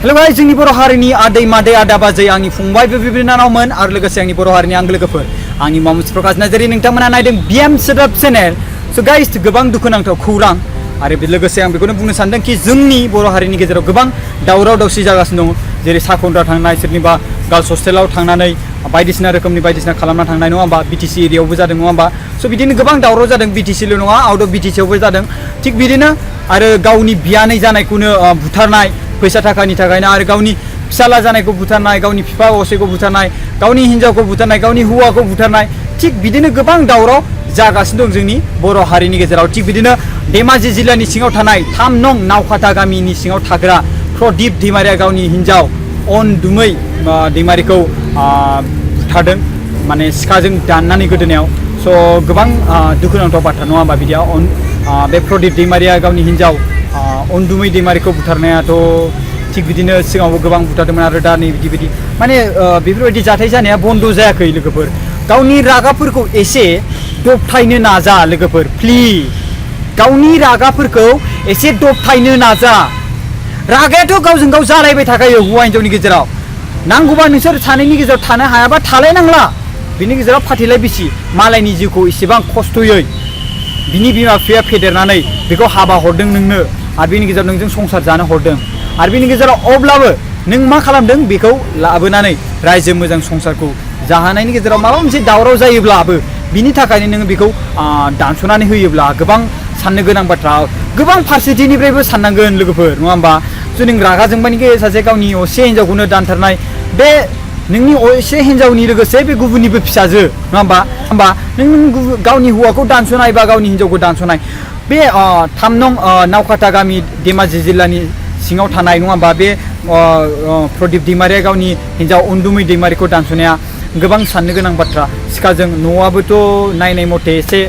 hello guys जोंनि बर' हारिनि आदै मादै आदा बाजै आंनि फंबाय बिनानावमोन आरो लोगोसे आंनि बर' हारिनि आंगो लोगोफोर आंनि मामुस प्रकाश नार्जारि नोंथांमोना नायदों बिएम सोदोब चेनेल स' गाइस गोबां दुखुनांथाव खौरां आरो लोगोसे आं बेखौनो बुंनो सानदों कि जोंनि बर' हारिनि गेजेराव गोबां दावराव दावसि जागासिनो दं जेरै साखनद्रा थांनाय सोरनिबा गार्लस हस्टेलाव थांनानै बायदिसिना रोखोमनि बायदिसिना खालामना थांनाय नङा होमबा बिटिसि एरियायावबो जादों नङा होमबा स' बिदिनो गोबां दावराव जादों बिटिसिल' नङा आउट अफ बिटिसियावबो जादों थिग बिदिनो आरो गावनि बियानै जानायखौनो बुथारनाय फैसा थाखानि थाखायनो आरो गावनि फिसाला जानायखौ बुथारनाय गावनि बिफा असेखौ बुथारनाय गावनि हिन्जावखौ बुथारनाय गावनि हौवाखौ बुथारनाय थिग बिदिनो गोबां दावराव जागासिनो दं जोंनि बर' हारिनि गेजेराव थिग बिदिनो धेमाजि जिल्लानि सिङाव थानाय 3 नं नावखाथा गामिनि सिङाव थाग्रा प्रदीप दैमारिया गावनि हिन्जाव अनदुमै दैमारिखौ बुथारदों माने सिखाजों दाननानै गोदोनायाव स' गोबां दुखुनांथाव बाथ्रा नङा होमबा बिदिया बे प्रदीप दैमारिया गावनि हिन्जाव अनदुमै दैमारिखौ बुथारनायाथ' थिग बिदिनो सिगाङावबो गोबां बुथारदोंमोन आरो दा नै बिदि माने बेफोरबायदि जाथाय जानाया बन्द जायाखै लोगोफोर गावनि रागाफोरखौ एसे दबथायनो नाजा लोगोफोर प्लिज गावनि रागाफोरखौ एसे दबथायनो नाजा रागायाथ' गावजों गाव जालायबाय थाखायो हौवा हिन्जावनि गेजेराव नांगौबा नोंसोर सानैनि गेजेराव थानो हायाबा थालायनांला बिनि गेजेराव फाथैलाय बिसि मालायनि जिउखौ इसेबां खस्थ'यै बिनि बिमा बिफाया फेदेरनानै बेखौ हाबा हरदों नोंनो आरो बिनि गेजेराव नोंजों संसार जानो हरदों आरो बिनि गेजेराव अब्लाबो नों मा खालामदों बेखौ लाबोनानै रायजो मोजां संसारखौ जाहोनायनि गेजेराव माबा मोनसे दावराव जायोब्लाबो बिनि थाखायनो नोङो बेखौ दानस'नानै होयोब्ला गोबां साननो गोनां बाथ्रा गोबां फारसेथिंनिफ्रायबो साननांगोन लोगोफोर नङा होमबा स' नों रागा जोंबानिखि सासे गावनि असे हिन्जावखौनो दानथारनाय बे नोंनि असे हिन्जावनि लोगोसे बे गुबुननिबो फिसाजो नङा होमबा नों गावनि हौवाखौ दानस'नाय बा गावनि हिन्जावखौ दानस'नाय बे 3 नं नावखाथा गामि धेमाजि जिल्लानि सिङाव थानाय नङा होमबा बे प्रदीप दैमारिया गावनि हिन्जाव अनदुमै दैमारिखौ दानस'नाया गोबां साननो गोनां बाथ्रा सिखाजों न'आबोथ' नायनाय मथे एसे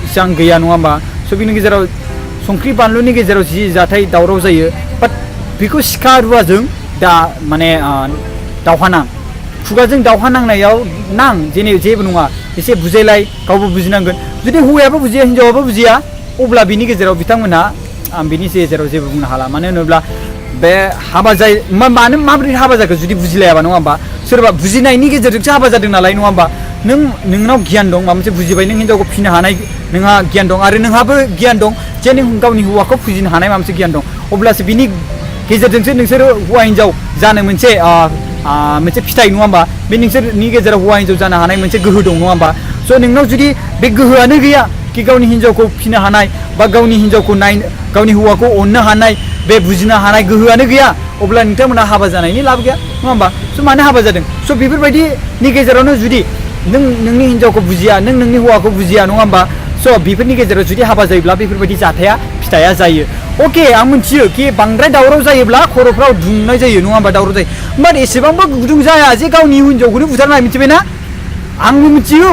इसां गैया नङा होमबा स' बिनि गेजेराव संख्रि बानलुनि गेजेराव जि जाथाय दावराव जायो बाट बेखौ सिखा रुवाजों माने दावहा नां खुगाजों दावहा नांनायाव जेबो नङा एसे बुजायलाय गावबो बुजिनांगोन जुदि हौवायाबो बुजिया हिन्जावाबो बुजिया अब्ला बिनि गेजेराव बिथांमोनहा आं बिनि गेजेराव जेबो बुंनो हाला मानो होनोब्ला बे हाबा जायो माबोरै हाबा जाखो जुदि बुजिलायाबा नङा होमबा सोरबा बुजिनायनि गेजेरजोंसो हाबा जादों नालाय नङा होमबा नोंनाव गियान दं माबा मोनसे बुजिबाय नों हिन्जावखौ फिनो हानाय नोंहा गियान दं आरो नोंहाबो गियान दं जे नों गावनि हौवाखौ फुजिनो हानाय माबा मोनसे गियान दं अब्लासो बिनि गेजेरजोंसो नोंसोरो हौवा हिन्जाव जानो मोनसे फिथाइ नङा होमबा बे नोंसोरनि गेजेराव हौवा हिन्जाव जानो हानाय मोनसे गोहो दं नङा होमबा स' नोंनाव जुदि बे गोहोआनो गैया कि गावनि हिन्जावखौ फिनो हानाय बा गावनि हिन्जावखौ गावनि हौवाखौ अननो हानाय बे बुजिनो हानाय गोहोआनो गैया अब्ला नोंथांमोना हाबा जानायनि लाब गैया नङा होमबा स' मानो हाबा जादों स' बेफोरबायदिनि गेजेरावनो जुदि नोंनि हिन्जावखौ बुजिया नोंनि हौवाखौ बुजिया नङा होमबा स' बेफोरनि गेजेराव जुदि हाबा जायोब्ला बेफोरबायदि जाथाया फिथाइया जायो अके आं मिथियो कि बांद्राय दावराव जायोब्ला खर'फ्राव दुंनाय जायो नङा होमबा दावराव जायो बाट एसेबांबो गुदुं जाया जे गावनि हिन्जावखौनो बुथारनाय मिथिबायना आंबो मिथियो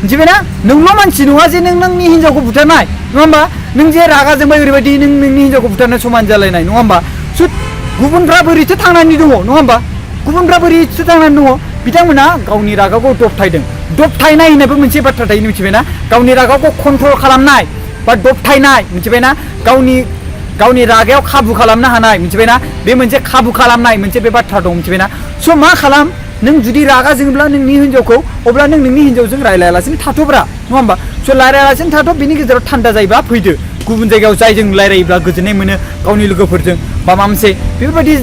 मिथिबायना नोंल' मानसि नङा जे नोंनि हिन्जावखौ बुथारनाय नङा होमबा नों जे रागा जोंबाय ओरैबायदि नोंनि हिन्जावखौ बुथारनो समान जालायनाय नङा होमबा स' गुबुनफ्रा बोरैथो थांनानै दङ नङा होमबा गुबुनफ्रा बोरैथो थांनानै दङ बिथांमोना गावनि रागाखौ दबथायनाय होननायबो मोनसे बाथ्रा थायो मिथिबायना गावनि रागाखौ कन्ट्रल खालामनाय बा दबथायनाय मिथिबायना गावनि रागायाव खाबु खालामनो हानाय मिथिबायना बे मोनसे खाबु खालामनाय मोनसे बे बाथ्रा दं मिथिबायना स' मा खालाम नों जुदि रागा जोङोब्ला नोंनि हिन्जावखौ अब्ला नोंनि हिन्जावजों रायलायालासिनो थाथ'ब्रा नङा होमबा स' रायलायालासिनो थाथ' बिनि गेजेराव थान्दा जायोबा फैदो गुबुन जायगायाव जायजों रायलायोब्ला गोजोननाय मोनो गावनि लोगोफोरजों बा माबा मोनसे बेफोरबायदि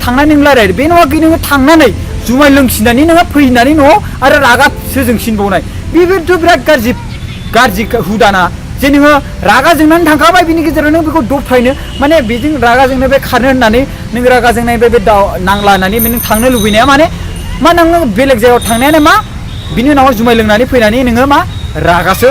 थांनानै नों रायलाय बे नङा कि नोङो थांनानै जुमाय लोंसिनानै नोङो फैनानै न'आव आरो रागासो जोंसिनबावनाय बेफोरथ' बिराद गाज्रि हुदाना जे नोङो रागा जोंनानै थांखाबाय बिनि गेजेराव नों बेखौ दबथायनो माने बेजों रागा जोंनाय बे खारनो होननानै नों रागा जोंनायनिफ्राय बे नांला होननानै नों थांनो लुबैनाया माने मा नोङो बेलेग जायगायाव थांनायानो मा बिनि उनाव जुमाय लोंनानै फैनानै नोङो मा रागासो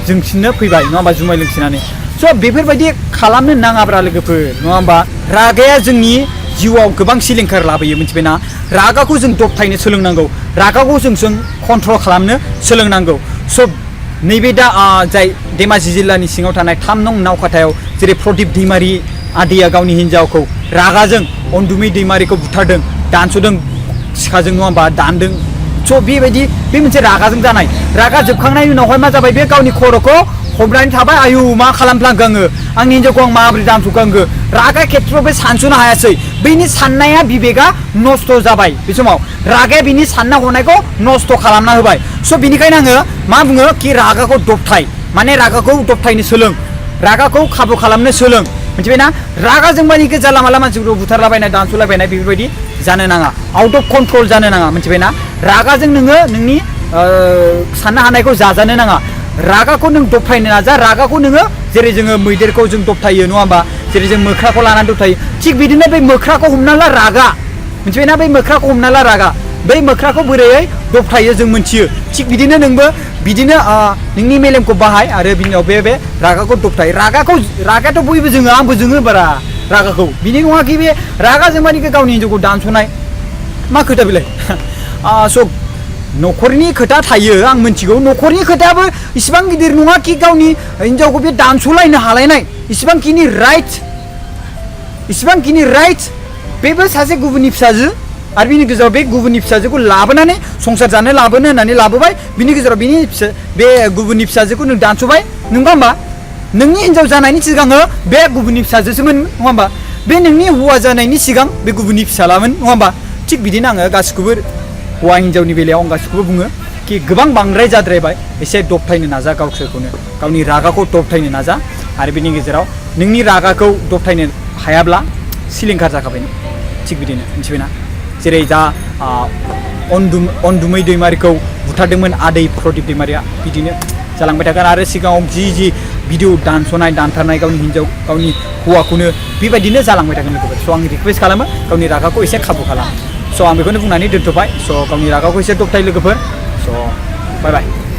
जोंसिननो फैबाय नङा होमबा जुमाय लोंसिनानै स' बेफोरबायदि खालामनो नाङाब्रा लोगोफोर नङा होमबा रागाया जोंनि जिउआव गोबां सिलिंखार लाबोयो मिथिबायना रागाखौ जों दबथायनो सोलोंनांगौ रागाखौ जों कन्ट्रल खालामनो सोलोंनांगौ स' नैबे दा जाय धेमाजि जिल्लानि सिङाव थानाय 3 नं नावखाथायाव जेरै प्रदीप दैमारि आदैया गावनि हिन्जावखौ रागाजों अनदुमै दैमारिखौ बुथारदों दानस'दों सिखाजों नङा होमबा दानदों स' बेबायदि बे मोनसे रागाजों जानाय रागा जोबखांनायनि उनावहाय मा जाबाय बे गावनि खर'खौ हमनानै थाबाय आयु मा खालामफ्लांखो आङो आंनि हिन्जावखौ आं माबोरै दानस'खो आङो रागा खेथ्रआव बे सानस'नो हायासै बैनि साननाया बिबेगा नस्थ' जाबाय बे समाव रागाया बिनि सानना हनायखौ नस्थ' खालामना होबाय स' बिनिखायनो आङो मा बुङो कि रागाखौ दबथाय माने रागाखौ दबथायनो सोलों रागाखौ खाबु खालामनो सोलों मिथिबायना रागाजों मानिखौ जानला मानला मानसिफोरखौ बुथारलाबायनाय दानस'लाबायनाय बेफोरबायदि जानो नाङा आउट अफ कन्ट्रल जानो नाङा मिथिबायना रागाजों नोङो नोंनि साननो हानायखौ जाजानो नाङा रागाखौ नों दबथायनो नाजा रागाखौ नोङो जेरै जोङो मैदेरखौ जों दबथायो नङा होमबा जेरै जों मोख्राखौ लानानै दबथायो थिग बिदिनो बै मोख्राखौ हमना ला रागा मिथिबायना बै मोख्राखौ हमना ला रागा बै मोख्राखौ बोरैयै दबथायो जों मोनथियो थिग बिदिनो नोंबो बिदिनो नोंनि मेलेमखौ बाहाय आरो बिनि उनाव बे रागाखौ दबथाय रागायाथ' बयबो जोङो आंबो जोङो बारा रागाखौ बिनि नङा कि बे रागा जोंबानिखौ गावनि हिन्जावखौ दानस'नाय मा खोथा बेलाय स' न'खरनि खोथा थायो आं मिथिगौ न'खरनि खोथायाबो इसिबां गिदिर नङा कि गावनि हिन्जावखौ बे दानस'लायनो हालायनाय इसिबांखिनि राइट बेबो सासे गुबुननि फिसाजो आरो बिनि गेजेराव बे गुबुननि फिसाजोखौ लाबोनानै संसार जानो लाबोनो होननानै लाबोबाय बिनि गेजेराव बे गुबुननि फिसाजोखौ नों दानस'बाय नंगा होमबा नोंनि हिन्जाव जानायनि सिगाङो बे गुबुननि फिसाजोसोमोन नङा होमबा बे नोंनि हौवा जानायनि सिगां बे गुबुननि फिसालामोन नङा होमबा थिग बिदिनो आङो गासिखौबो हौवा हिन्जावनि बेलायाव आं गासिखौबो बुङो कि गोबां बांद्राय जाद्रायबाय एसे दबथायनो नाजा गावसोरखौनो गावनि रागाखौ दबथायनो नाजा आरो बिनि गेजेराव नोंनि रागाखौ दबथायनो हायाब्ला सिलिंखार जाखाबाय थिग बिदिनो मिथिबायना जेरै दा अनदुमै दैमारिखौ बुथारदोंमोन आदै प्रदीप दैमारिया बिदिनो जालांबाय थागोन आरो सिगाङाव जि भिडिअ दानस'नाय दानथारनाय गावनि हिन्जाव गावनि हौवाखौनो बेबायदिनो जालांबाय थागोन लोगोफोर स' आं रिकुवेस्ट खालामो गावनि रागाखौ एसे खाबु खालाम स' आं बेखौनो बुंनानै दोनथ'बाय स' गावनि रागाखौ एसे दबथाय लोगोफोर स' बाय बाय